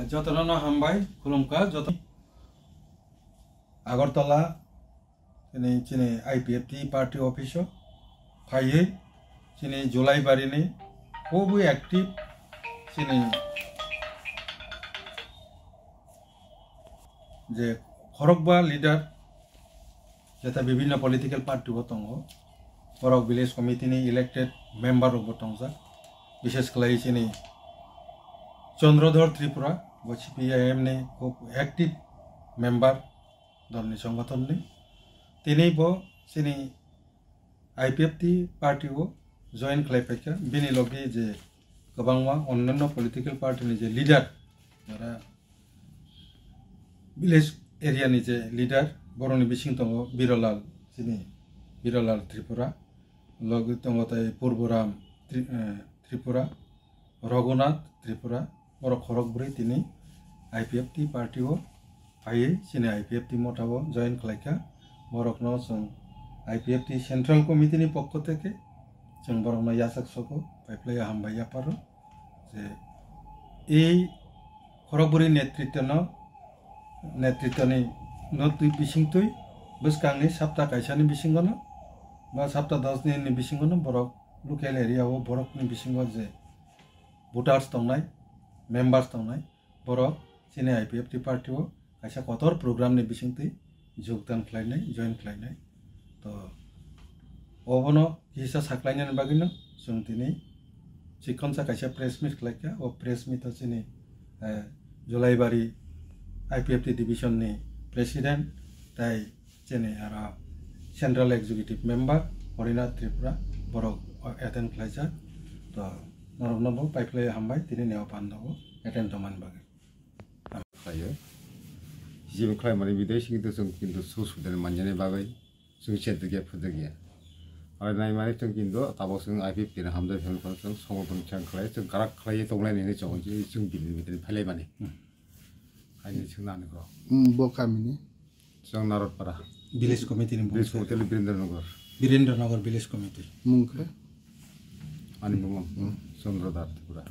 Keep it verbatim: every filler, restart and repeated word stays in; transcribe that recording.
Jotono no hambai, khulumkha, joto. Agartala, chini, chini I P F T party office o phaiwi, chini Julaibari ni khobwi active, chini je khorokba leader, jeta bibhinno political party bo tongo, borok village committee ni elected member rok bo tongjak, bishes khlai chini Chandradhar Tripura, bo C P I M ni khub active member dol ni songothon ni, tini bo chini I P F T party o join khlai paikha, bini logi je kwbangma onnanno political party ni je leader, jara village area ni je leader, borokni bising tongo Birolal, chini Birolal Tripura, logi tongo tei Purboram Tri-, eh, Tripura, Raghunath Tripura, borok khorok bwrwi tini I P F T party o phaiwi chini I P F T motha o join khlaikha. Borokno chwng I P F T Central Committee ni pokho theke chwng borokno yachak soko, pai phlai hambai yapharo. Je ei khorokbwrwi netritwno, netritwni no twi bisingtwi bwskangni sapta kaisani bisingono ba sapta dos dinni bisingono borok local area o borokni bisingo je voters tongnai, members tongnai, borok chini I P F T party o kaisa kotor program ni bisingtwi jogdan khlainai, join khlainai. To obono kisa saklainani bagwino chwng tini chikonsa kaisa press meet khlaikha. O press meet o chini, eh, Julaibari I P F T division ni president tai chini aro central executive member Harinath Tripura borok attend khlaijak. To norokno bo paiphlai hambai tini neo pando o attend tongmani bagwi. Khlaio. Jibini khlaimani bidai se kintu chwng kintu suk sudani manjani bagwi chwng chedikya phudikya. Aro naimani chwng kintu tabok chwng I P F T ni hamjak phaimani phano chwng songwtong chang khlai chwng karak khlaiwi tonglaini hinwi chong chwng bini bini phailaimani. Hmm. Haini chwng nani kok. Hmm, bo kamini. Chwng Narotpara. Village committee ni bung Village se. Committee le Birendra Nagar. Birendra Nagar Village Committee. Mung khe? Ani bumung. Hmm. Chandra Dar Tripura.